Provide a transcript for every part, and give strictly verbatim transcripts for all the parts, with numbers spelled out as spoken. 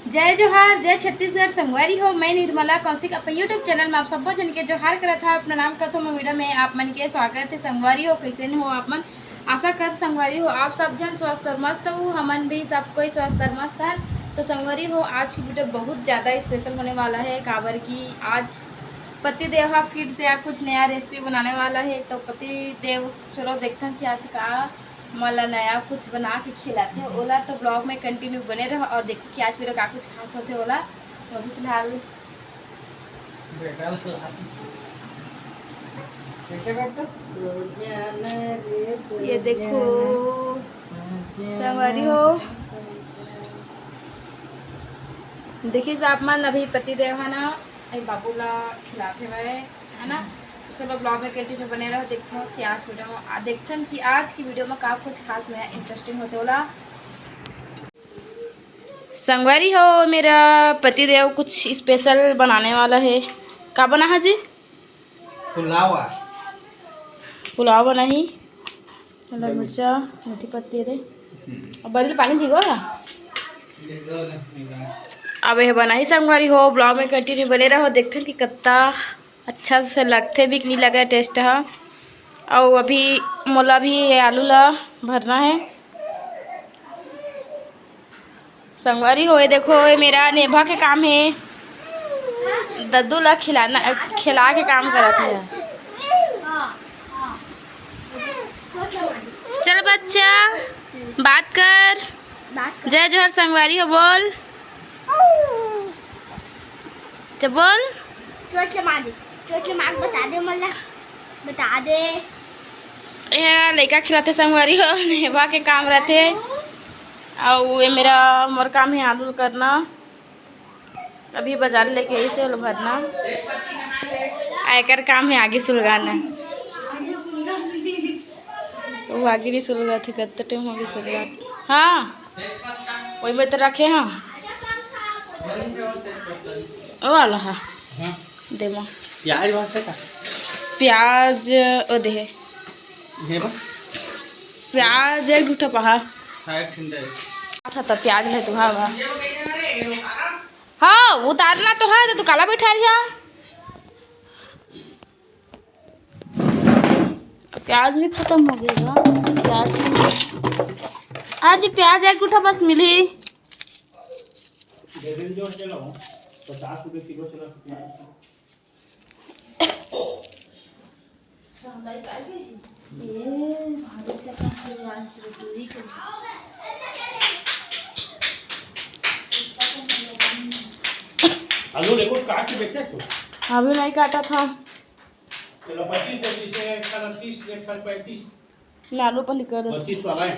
जय जोहार, जय छत्तीसगढ़। संगवारी हो, मैं निर्मला कौशिक अपन YouTube चैनल में आप सब्बो झन के जोहार करत हव, प्रणाम करत हव। मैं वीडियो में आप मन के स्वागत हे। संगवारी हो, कइसन हो आप मन? आशा करत संगवारी हो आप सब झन स्वस्थ और मस्त हो, हमन भी सब कोई स्वस्थ और मस्त हन। तो संगवारी हो, आज की वीडियो बहुत ज़्यादा स्पेशल होने वाला है, काबर कि आज पतिदेव हा फिर से आज कुछ नया रेसिपी बनाने वाला है। तो पतिदेव, चलो देखथन कि आज का मोला नया कुछ बना के खिलाथे, ओला तो ब्लॉग में कंटिन्यू बने रहो और देखो कि आज वीडियो का कुछ खास होथे ओला। तो अभी फिलहाल बेटा, कैसे करता? ये देखो, संगवारी हो, देखिस आप मन, अभी पतिदेव हा ना, ए बाबू ला खिलात हवय, है ना? तो चलो, ब्लॉग में कंटिन्यू बने रहो, देखथन कि आज वीडियो में, आ, देखथन कि आज की वीडियो में का कुछ खास नया इंटरेस्टिंग होथे ओला। संगवारी हो, मेरा पतिदेव कुछ स्पेशल बनाने वाला है। का बना है जी? पुलाव। पुलाव बना ही। हरा मिर्चा, मेथी पत्ती रे। अब बरी पानी भिगो ना। अब ये बना ही संगवारी हो, ब्लॉग में कंटिन्यू बने रहो, देखथन कि कत्ता अच्छा से लगथे भी कि नहीं लगे टेस्ट ह। अउ अभी मोला भी ये आलू ला भरना है। संगवारी हो, ये देखो, ये मेरा नेभा के काम है, दद्दू ला खिलाना, खिला के काम करत है। चल बच्चा, बात कर। जय जोहार संगवारी हो बोल। चल बोल। चोट के मार दे, चोट के मार, बता दे मोला, बता दे। ये लइका खिलाथे संगवारी हो, नेभा के काम रहथे। अउ ये मेरा, मोर काम है आलू करना। अभी बाजार लेके आई से ओला भरना। आ एकर काम है आगी सुलगाना। वो आगी नहीं सुलगात है, कत्ते टाइम हो गया सुलगात। हाँ, वही में तो रखे हैं। ओ वाला है। हाँ। दे माँ। प्याज वास है का? प्याज, ओ दे। हे बा। प्याज एक ठो पहा। हाँ, एक ठंडा है। था तो प्याज ले तू, हाँ, हाँ। हाँ, उतारना तो है, तो तू काला बैठा रही है। प्याज भी खत्म हो गया। प्याज भी, आज प्याज एक गुठा बस मिली। पचास रुपये किलो चला। आलू लेको काट के बेचे तो। अभी नहीं काटा था। चलो, पच्चीस है, तीस है, एक साल तीस, एक साल पैंतीस। मैं आलू पर निकल देता। पच्चीस वाला है।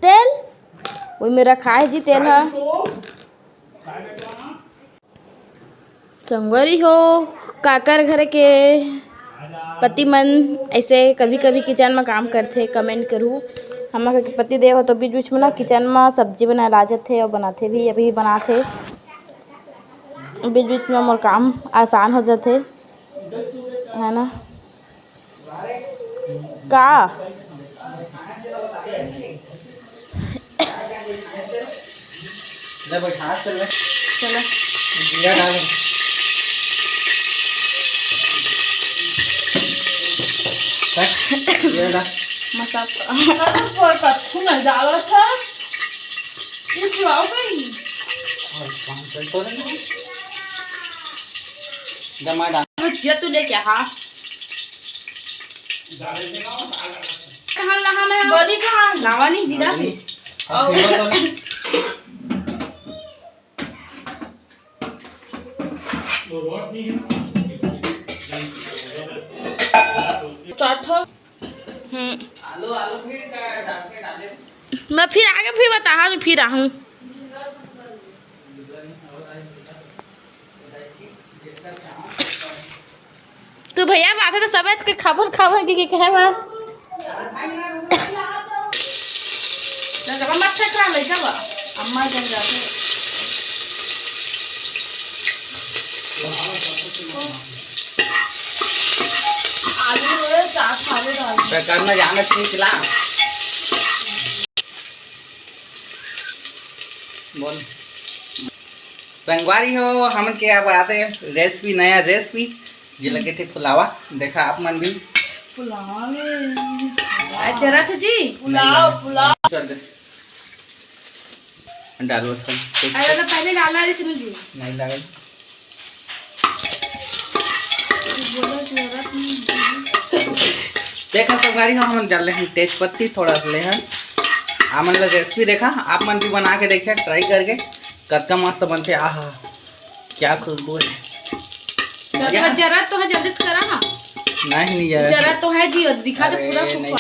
तेल? वही मेरा खाए जी तेल है। संगवारी हो, काकर घर के पति मन ऐसे कभी-कभी किचन में काम करथे, कमेंट करू। हमर घर के पति देव हो तो बीच-बीच में ना किचन में सब्जी बनाए ला जथे अउ बनाथे भी, अभी बनाथे। बीच-बीच में मोर काम आसान हो जथे, है ना? का? ले बैठा, चल ले। चलो। जीरा डाल। हट, जीरा डाल। मसाला। अरे, कोई कच्चू नहीं डाला था। ये पुलाव का ही। और कौन सा तो नहीं? जमा डाल। ये तू लेके आ। कहाँ लाहा मैं? बड़ी कहाँ? लावा नहीं जीरा पे। चार ठो। हम्म। मैं फिर आगे फिर बता, हाँ, मैं फिर आहूँ। तू भैया बात है तो सब के खाबन खाबन के, के कहे बा। ना जब मत फेंक रहा लइका बा। अम्मा जब जाते। आलू रे, चार खाले डाल। करना जाना सीख ला। बोल। संगवारी हो, हमन के अब आते रेसिपी, नया रेसिपी, जे लगे थे फुलावा। देखा आप मन भी। फुलावा। जरूरत है जी। पुलाव, पुलाव। कर दे। डालो उसको। अरे, तो पहले डालना है इसमें जी। नहीं डाले। देखा संगवारी हो, हमन डाल ले हन तेज पत्ती, थोड़ा सा ले हन। हमन ला रेसिपी देखा, आप मन भी बना के देखा, ट्राई करके, कतका मस्त बनथे। आहा, क्या खुशबू है। जरा, जरा तो है, जल्दी तो करा ना। नहीं, नहीं जरा। जरा तो है जी, दिखा दे अरे, पूरा फूफा। नहीं।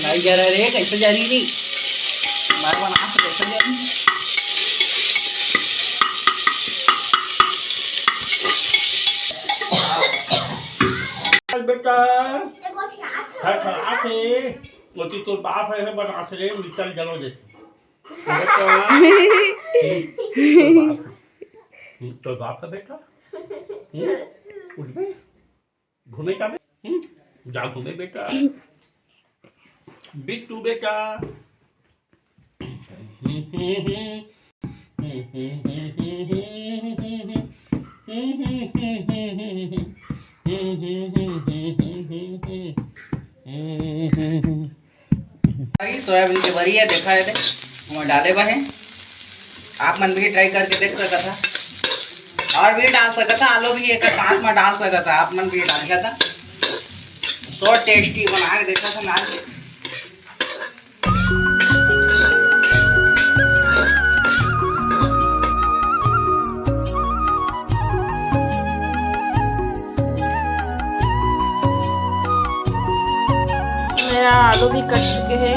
नहीं जरा रे, कैसे जा रही रे? मैं बना तो कैसे जा रही? बेटा, खा, खा, आके, वो तो तोर बाप है, है बना से रे, मिसल जलो जैसे। बेटा, हम्म, तोर बाप है। हम्म, तोर बाप है बेटा। हम्म, उठ बे। घूमे का बे? हम्म, जा घूमे बेटा। बिट्टू बेटा। भाई, सोयाबीन के बरी है, देखा है दे, ओमा डाले बा है। आप मन भी ट्राई करके देख सकत हा, और भी डाल सकत हा, आलू भी एक साथ में डाल सकत हा, आप मन भी डाल सकत हा। सो टेस्टी बना के देखा था ना। मेरा आलू भी कट चुके हैं।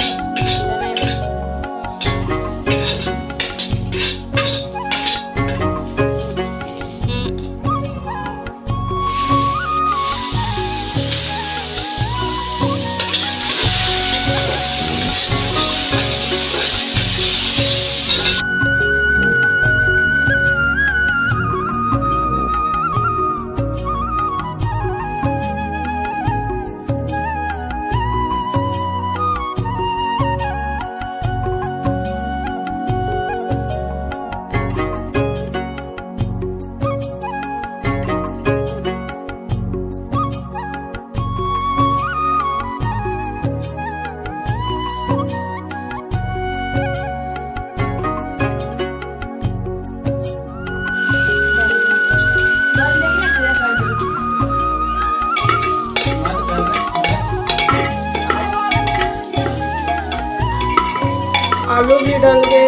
आलू भी डल गए,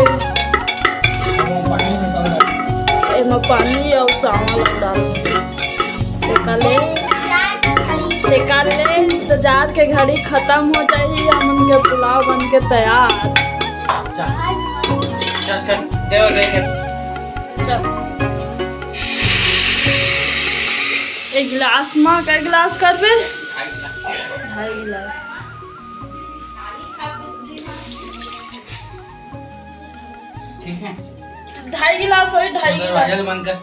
एमा पानी अउ चावल डाल। तेकर ले, तेकर ले इंतजार के घड़ी खत्म हो जाही, हमन के पुलाव बन के तैयार। चल, चल, चल, दे और दे के। चल। एक गिलास मा, कै गिलास करबे? ढाई गिलास। ढाई गिलास। ठीक है। ढाई गिलास होई, ढाई उधर गिलास। वजन बंद कर।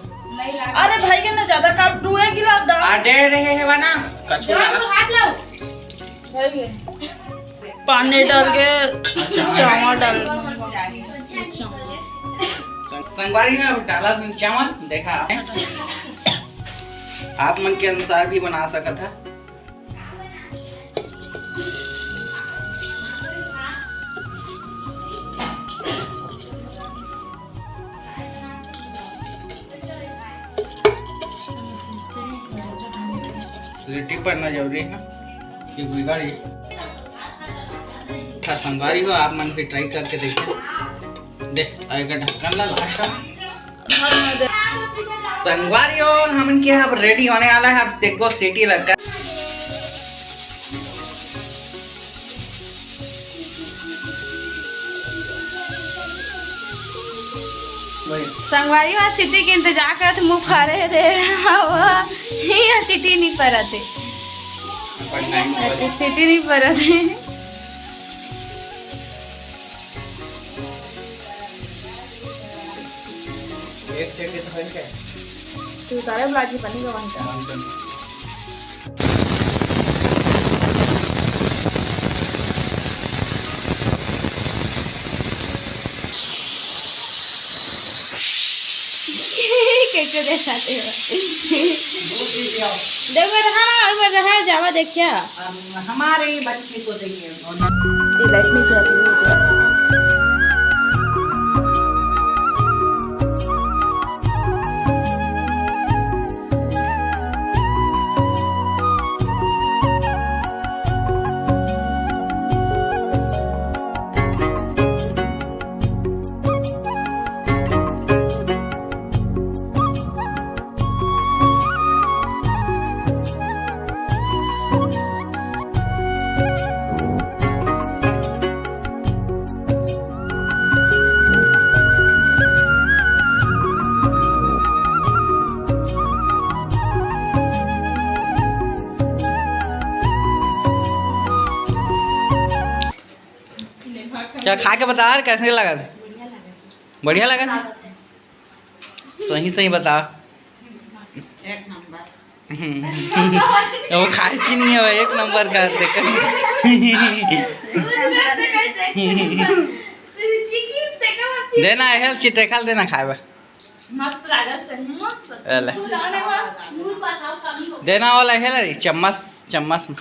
अरे भाई के ना ज्यादा काट, दू एक गिलास डाल। आ, दे रहे हैं बना। कछू डाल। हाथ लाओ। भाई के। पानी डाल के, अच्छा। चावल डाल के। संगवारी में अब डाला तुम चावल, देखा आपने। आप मन के अनुसार भी बना सकत है। सीटी पड़ना जरूरी है ना, कि बिगड़ ही। अच्छा, संगवारी हो, आप मन भी ट्राई करके देखिए। देख, आ एकर ढक्कन ला लास्ट में। संगवारी हो, हमन के अब रेडी होने वाला है। अब देखो सीटी लग गया। संगवारी हो, सीटी के इंतजार करत मुंह फाड़े रे। ये सीटी नहीं परत है। सीटी नहीं परत है। एक सेकंड है क्या? तू तारे बुला के बनी का बनता। बनता। के देखा थे। देखो रहा, वो रहा जावा देखिया। हमारे बच्चे को देखिए। ये लाइट नहीं चला रही है। क्या खा के बता यार, कैसे लगा? बढ़िया लगा? सही सही बता। एक नंबर। हम्म। वो खाए चीनी है, एक नंबर का देख। देना है, चित्रे खाल देना खाए बा। मस्त लागत सही में, सच्ची। अले। देना वाला है ना रे, चम्मच, चम्मच में।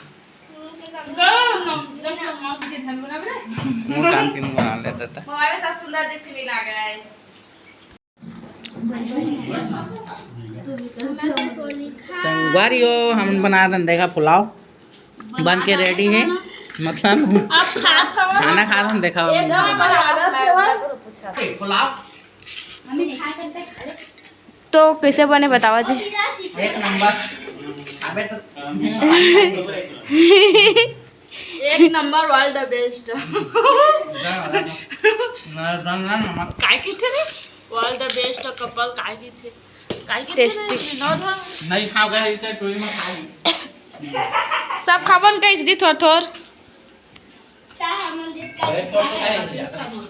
मुंह कान के मुंह बना लेता था। हमारे साथ सुंदर दिख नहीं लगा है। संगवारी हो, हम बना दन देखा पुलाव बन के रेडी है, मतलब आप खात हव। खाना खात हम देखा। एकदम बराबर है। पुलाव तो कैसे बने बतावा जी? एक नंबर। अबे तो एक नंबर, all the best। ना, ना, ना, ना। काय किथे रे? All the best कपल, काय किथे? काय किथे रे? Tasty। विनोद ह? नहीं खाओगे, इसे टोली में खा ली। सब खाबन कइस दी थोर थोर। अरे, थोर तो खाए नहीं।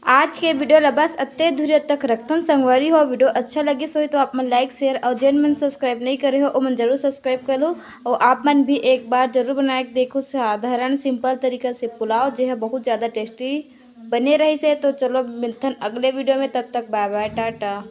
आज के वीडियो ला बस अत्ते धुरिया तक रखथन। संगवारी हो, वीडियो अच्छा लगिस होही तो आप मन लाइक, शेयर और जेन मन सब्सक्राइब नहीं करे हो, ओमन जरूर सब्सक्राइब कर लो। और आप मन भी एक बार जरूर बना के देखो साधारण सिंपल तरीका से पुलाव, जे ह बहुत ज़्यादा टेस्टी बने रहिस हे। तो चलो मिलथन अगले वीडियो में, तब तक बाय बाय, टाटा।